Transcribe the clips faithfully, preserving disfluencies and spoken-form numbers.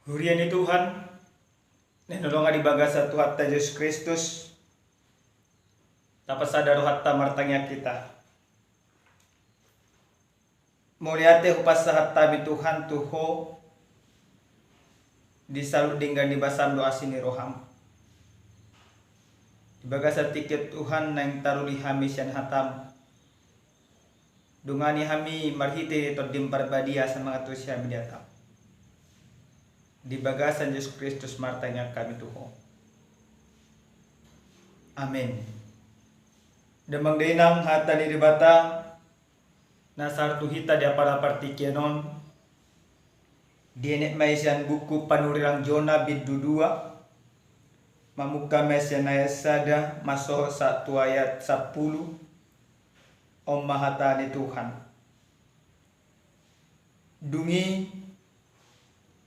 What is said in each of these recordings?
Huria ni Tuhan, na hinaholongan di bagasan Tuhanta Jesus Kristus, tapasada rohanta martangiang hita. Mauliate hupasahat hami Tuhan tu Ho, di saluhut denggan ni basaM dohot asi ni rohaM. Di bagasan tingki on Tuhan naeng taruli hami sian hataM. Dongani hami marhite TondiM Parbadia asa mangantusi hami di hataM. Di bagasan Jesus Kristus martangiang hami tu Ho. Amen. Damang dainang, hata ni Debata na sahat tu hita di apala partingkian on, dienet ma i sian buku Panurirang Jona bindu dua, mamungka ma i sian ayat sada, masohot sahat tu ayat sampulu. On ma hata ni Tuhan. Dung i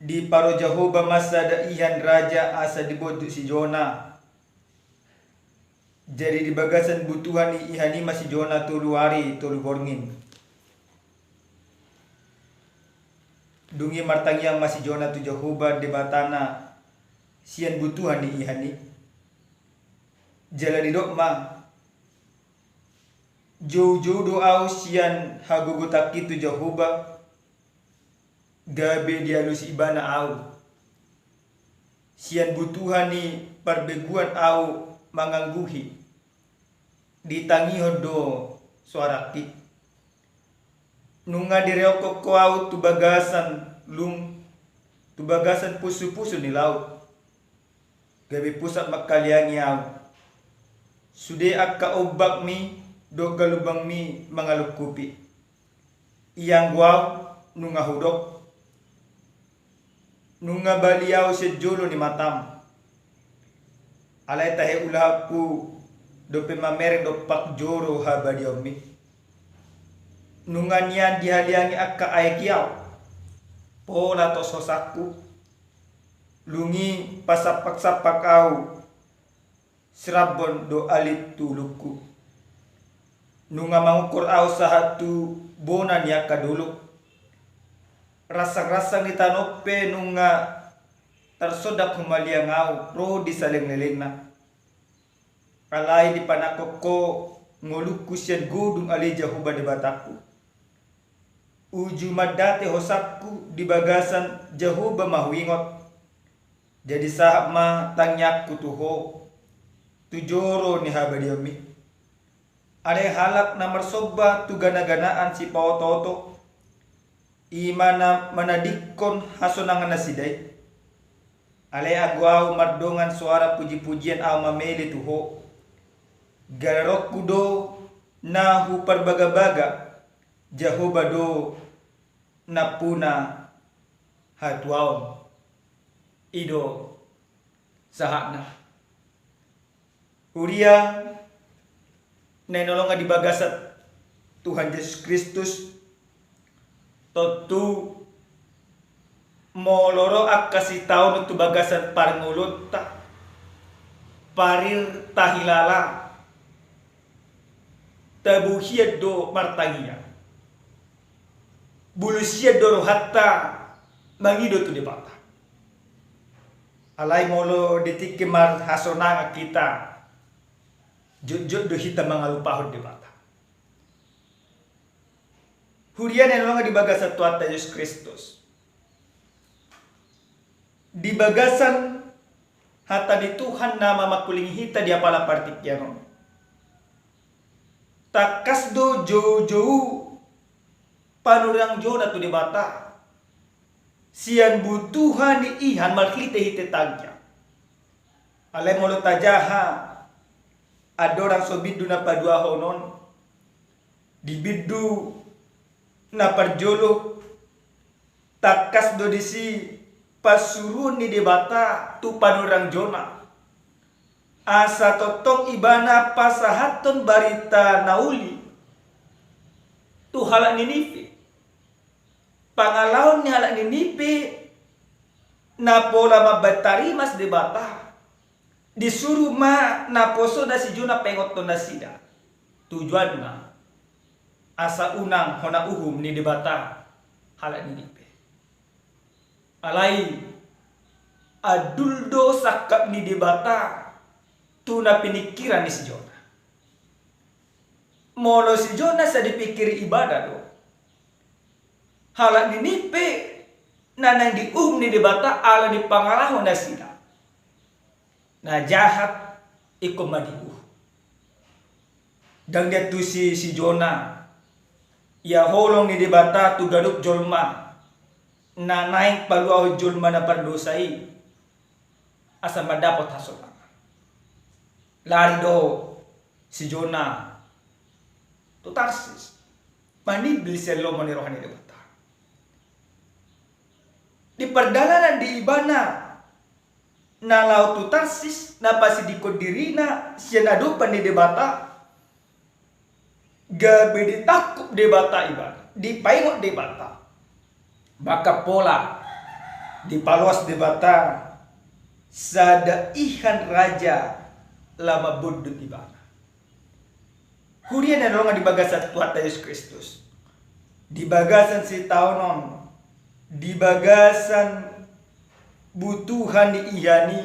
diparo Jahowa ma sada ihan raja asa dibondut si Jona. Jadi di bagasan butuha ni ihan i ma si Jona tolu ari tolu borngin. Dung i martangiang ma si Jona tu Jahowa Debatana sian butuha ni ihan i. Jala didok ma, joujou do ahu sian hagogotanki tu Jahowa, gabe dialusi Ibana ahu. Sian butuha ni parbegu ahu mangangguhi, ditangihon do soarangki. Nunga direokkon Ho ahu tu bagasan lung, tu bagasan pusupusu ni laut. Gabe pusat mangkaliangi ahu. Sude angka ombakmi dohot galumbangmi mangalungkupi. Ianggo ahu nunga hudok, nunga bali ahu sian jolo ni mataM. Alai tahe ulaonku dope mamereng dompak joro habadiaonmi. Nunga nian dihaliangi angka aek i ahu, pola tos hosangku. Lung i pasampaksampak ahu, sirambon do alit tu ulungku. Nunga mangungkor ahu sahat tu bona ni angka dolok. Ransangransang ni tano pe nunga tarsondang humaliang ahu ro di saleleng lelengna. Alai dipanangkok Ho ngolungku sian godung ale Jahowa Debatangku. Uju mandate hosangku di bagasan Jahowa ma huingot. Jadi sahat ma tangiangku tu Ho, tu joro ni habadiaonmi. Alai halak na marsomba tu ganaganaan sipaotooto, i ma na manadingkon hasonangan nasida i. Alai anggo ahu mardongan soara pujipujian ahu mamele tu Ho. Galaronku do na huparbagabaga, Jahowa do nampuna hatuaon. I do sahatna. Huria na hinaholongan di bagasan Tuhan Jesus Kristus, tontu molo ro angka sitaonon tu bagasan parngoluonta, parir tahilala, tabo hian do martangiang. Bulus hian do rohanta mangido tu Debata. Alai molo di tingki marhasonangan hita, jotjot do hita mangalupahon Debata. Huria na hinaholongan di bagasan Tuhanta Jesus Kristus. Di bagasan hata ni Tuhan na mamangkulingi hita di apala partingkian on. Tangkas do joujou Panurirang Jona tu Debata sian butuha ni ihan marhitehite tangiang. Alai molo tajaha andorang so bindu na paduahon on, di bindu na parjolo, tangkas do disi pansuruon ni Debata tu Panurirang Jona, asa tongtong ibana pasahathon barita na uli tu halak Ninive. Pangalaon ni halak Ninive na pola mambahen tarima si Debata, disuru ma naposona si Jona paingothon nasida. Tujuanna asa unang hona uhum ni Debata halak Ninive. Alai andul do sangkap ni Debata tu na piningkiran ni si Jona. Molo si Jona sai dipingkiri ibana do, halak Ninive na naeng diuhum ni Debata ala ni pangalaho nasida. Na jahat ingkon ma diuhum. Ndang diantusi si Jona ia holong ni Debata tu ganup jolma na naeng paluahon jolma na pardosa i asa mandapot hasonangan. Lari do si Jona tu Tarsis, manimbil sian lomo ni roha ni Debata. Di pardalanan di ibana na laho tu Tarsis, na pasidingkon dirina sian adopan ni Debata, gabe ditangkup Debata ibana, dipaingot Debata. Maka pola dipaloas Debata sada ihan raja laho mambondut ibana. Huria na hinaholongan di bagasan Tuhanta Jesus Kristus, di bagasan sitaonon, di bagasan butuha ni ihan i,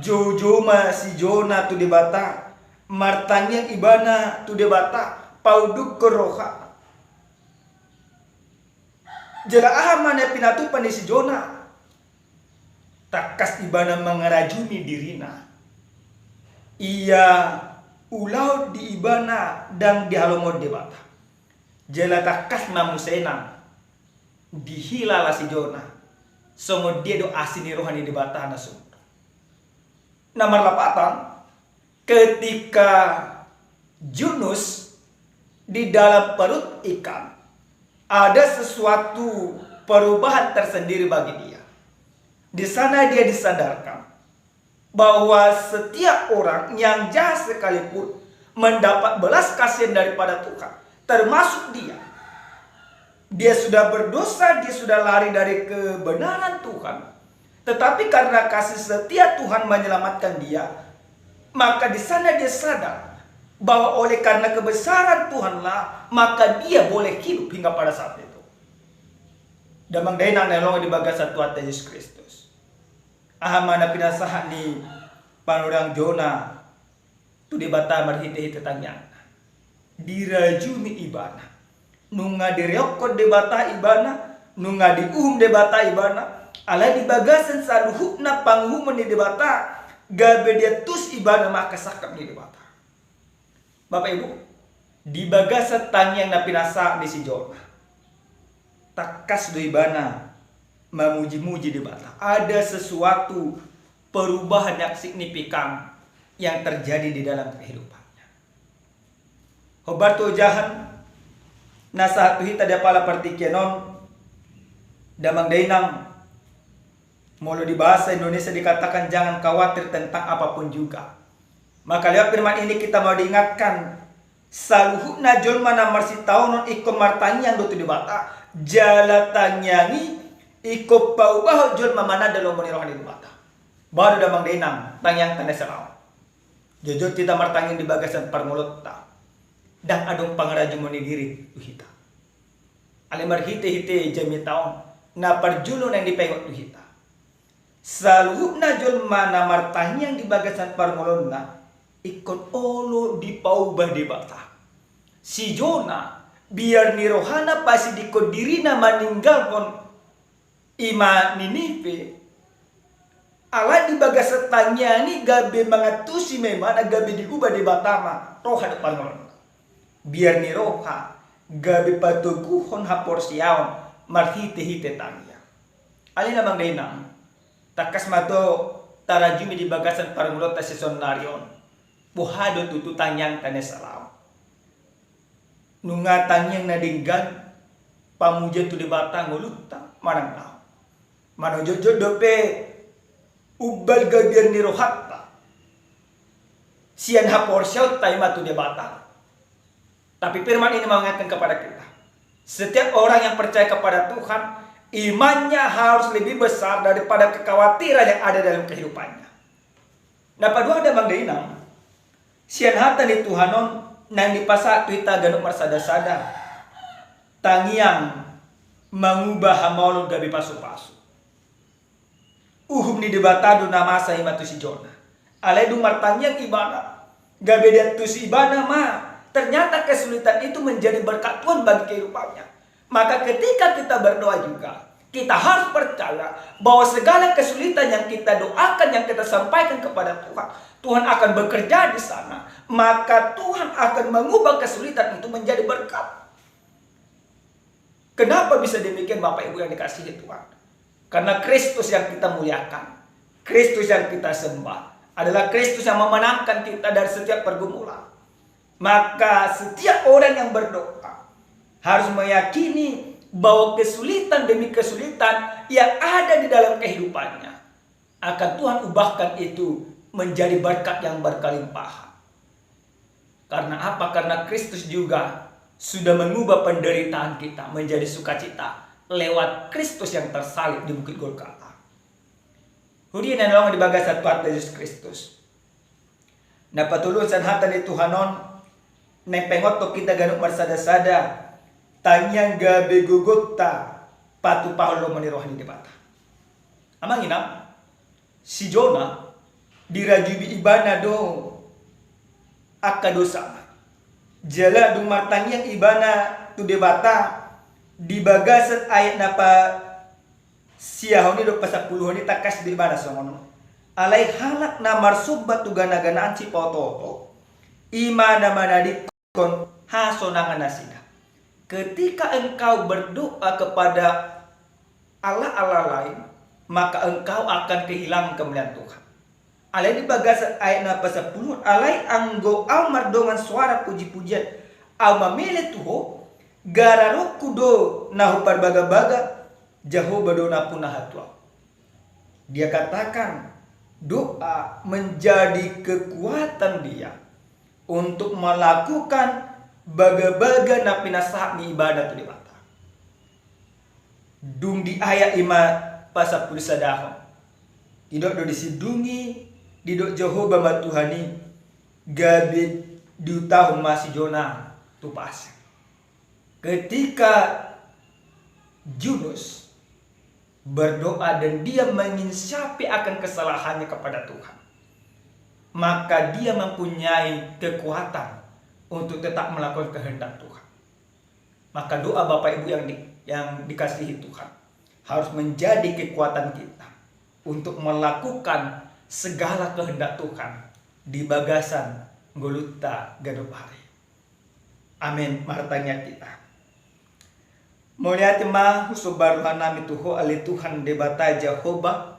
joujou ma si Jona tu Debata, martangiang ibana tu Debata, paundukhon roha. Jala aha ma na pinatupa ni si Jona? Tangkas ibana mangarajumi dirina. Ia ulaon di ibana ndang dihalomohon Debata. Jala tangkas ma muse nang dihilala si Jona songon dia do asi ni roha ni Debata na sumurung. Na marlapatan, ketika Yunus di dalam perut ikan, ada sesuatu perubahan tersendiri bagi dia. Di sana dia disadarkan bahwa setiap orang yang jahat sekalipun mendapat belas kasihan daripada Tuhan, termasuk dia. Dia sudah berdosa, dia sudah lari dari kebenaran Tuhan. Tetapi karena kasih setia Tuhan menyelamatkan dia, maka di sana dia sadar bahwa oleh karena kebesaran Tuhanlah, maka dia boleh hidup hingga pada saat itu. Damang dainang na hinaholongan di bagasan Tuhanta Jesus Kristus. Aha ma na pinasahat ni panurirang Jona tu Debata marhitehite tangiangna? Dirajumi ibana. Nunga direokkon Debata ibana, nunga diuhum Debata ibana, alai di bagasan saluhutna panguhumon ni Debata, gabe diantusi ibana ma angka sangkap ni Debata. Bapak Ibu, di bagasan tangiang na pinasahat ni si Jona, tangkas do ibana mamuji-muji Debata. Ada sesuatu perubahan yang signifikan yang terjadi di dalam kehidupannya. Hombar tu ojahan na sahat tu hita di apala partingkian on, damang dainang, molo di bahasa Indonesia dikatakan jangan khawatir tentang apapun juga. Maka lewat firman ini kita mau diingatkan, saluhutna jolma na marsitaonon ingkon martangiang do tu Debata, jala tangiang i ingkon paubahon jolma mananda lomo ni roha ni Debata. Baru damang dainang, tangiangta na salaon. Jotjot hita martangiang di bagasan parngoluonta, ndang adong pangarajumon ni diri tu hita. Alai marhitehite jamita on, na parjolo naeng dipaingot tu hita. Saluhutna jolma na martangiang di bagasan parngoluonna, ingkon olo dipauba Debata. Si Jona, biar ni rohana pasidingkon dirina maninggalhon i ma Ninive, alai di bagasan tangiang i gabe mangantusi ma ibana, gabe diuba Debata ma roha dohot parngoluonna. Biar ni roha, gabe patoguhon haporseaon marhitehite tangiang. Alai damang dainang, tangkas ma do tarajumi di bagasan parngoluonta sisonari on, boha do tutu tangiangta na salaon. Nunga tangiang na denggan pamujian tu Debata ngolunta manang laho. Manang jotjot dope umbal gabe biar ni rohanta sian haporseaonta i ma tu Debata. Tapi firman ini mengingatkan kepada kita, setiap orang yang percaya kepada Tuhan, imannya harus lebih besar daripada kekhawatiran yang ada dalam kehidupannya. Na paduahon damang dainang, sian hata ni Tuhan on naeng dipasahat tu hita ganup marsadasada, tangiang manguba hamaolon gabe pasupasu. Uhum ni Debata do na masa i ma tu si Jona. Alai dung martangiang ibana, gabe diantusi ibana ma, ternyata kesulitan itu menjadi berkat Tuhan bagi kehidupannya. Maka ketika kita berdoa juga, kita harus percaya bahwa segala kesulitan yang kita doakan, yang kita sampaikan kepada Tuhan, Tuhan akan bekerja di sana. Maka Tuhan akan mengubah kesulitan itu menjadi berkat. Kenapa bisa demikian, Bapak Ibu yang dikasihi Tuhan? Karena Kristus yang kita muliakan, Kristus yang kita sembah, adalah Kristus yang memenangkan kita dari setiap pergumulan. Maka setiap orang yang berdoa harus meyakini bahwa kesulitan demi kesulitan yang ada di dalam kehidupannya akan Tuhan ubahkan itu menjadi berkat yang berkelimpahan. Karena apa? Karena Kristus juga sudah mengubah penderitaan kita menjadi sukacita lewat Kristus yang tersalib di Bukit Golgota. Huria na hinaholongan di bagasan Tuhanta Jesus Kristus, na patoluhon sian hata ni Tuhan on, naeng paingothon hita ganup marsada-sada tangiang gabe gogonta patupahon lomo ni roha ni Debata. Amang inang, si Jona dirajumi ibana do angka dosana. Jala dung martangiang ibana tu Debata, di bagasan ayat na pasiahon i dohot pasampuluhon i tangkas do ibana songon on. Alai halak na marsomba tu gana-ganaan sipaoto-oto, i ma na manadingkon hasonangan nasida. Ketika engkau berdoa kepada allah-allah lain, maka engkau akan kehilangan kemuliaan Tuhan. Alai di bagasan ayat na pasampuluhon, alai anggo ahu mardongan soara puji-pujian, ahu mamele tu ho, gararonku do na huparbaga-baga, Jahowa do nampuna hatuaon. Dia katakan, doa menjadi kekuatan dia untuk melakukan baga-baga na pinasahat ni ibana tu Debata. Dung di ayat i ma pasampulusadahon, didok do disi dung i, didok Jahowa ma Tuhan i, gabe diutahon ma si Jona tu pasir. Ketika Yunus berdoa dan dia menginsafi akan kesalahannya kepada Tuhan, maka dia mempunyai kekuatan untuk tetap melakukan kehendak Tuhan. Maka doa Bapak Ibu yang di, yang dikasihi Tuhan harus menjadi kekuatan kita untuk melakukan segala kehendak Tuhan di bagasan ngolunta ganup ari. Amen. Martangiang hita. Mauliate ma husomba rohanami tu Ho ale Tuhan Debata Jahowa,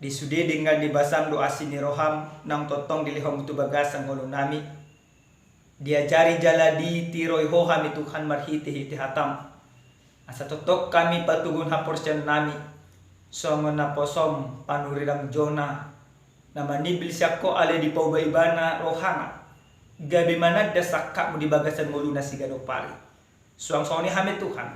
di sude denggan ni basam dohot asi ni roham naung tongtong dilehonmu tu bagasan ngolunami. Diajari jala ditiroi Ho hami Tuhan marhite-hite hatam, asa tongtong hami patoguhon haporseaonnami songon naposom panurirang Jona, na manimbil sian Ho ale dipauba ibana rohana gabe mananda sangkapmu di bagasan ngoluna siganup ari. Suang songon i hami Tuhan,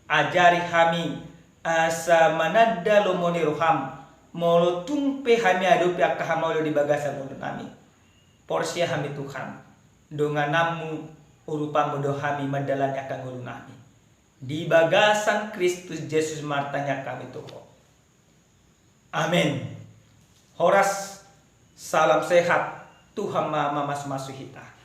ajari hami asa mananda lomo ni roham molo tung pe hami adopi angka hamaolon di bagasan ngolunami. Porsea hami Tuhan, dongananmu, urupanmu do hami mandalani angka ngolunami. Di bagasan Kristus Jesus martangiang hami tu Ho. Amen. Horas, salam sehat, Tuhan ma mamasu-masu hita.